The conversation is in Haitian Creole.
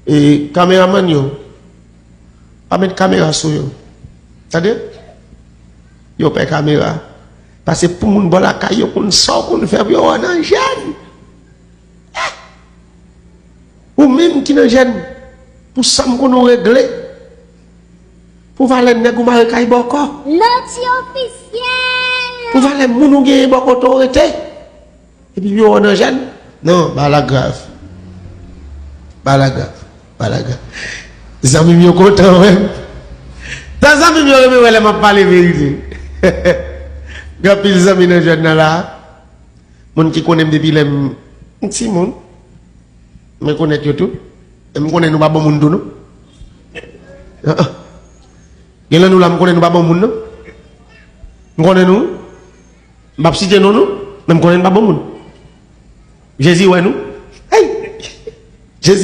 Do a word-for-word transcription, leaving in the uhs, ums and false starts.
E kameramann yo, pa met kamera sou yo. Tande? Yo pè kamera. Paske pou moun bò lakay yo konn sa w konn fè pou yo wè w nan jèn. Ou menm ki nan jèn, pou sa m konn ou regle, pou valè nèg ou mare kay bòkò, Loti ofisyèl. Pou valè moun ou genyen bòkò to rete. Epi yo nan jèn. Non, bagay la grav. Bagay la grav. Bagay la grav. Zanmi m yo kontan wè m. Tan zanmi m yo renmen wè lè m ap pale verite. Gen anpil zanmi nan jèn nan la. Moun ki konnen m depi lè m m timoun. M rekonèt yo tou. E m konnen nou pa bon moun tou non. Ah, ah. Gen nan nou la m konnen nou pa bon moun non. M konnen nou. M p ap site non nou, men m konnen n pa bon moun. Jezi wè nou. Hey! Jezi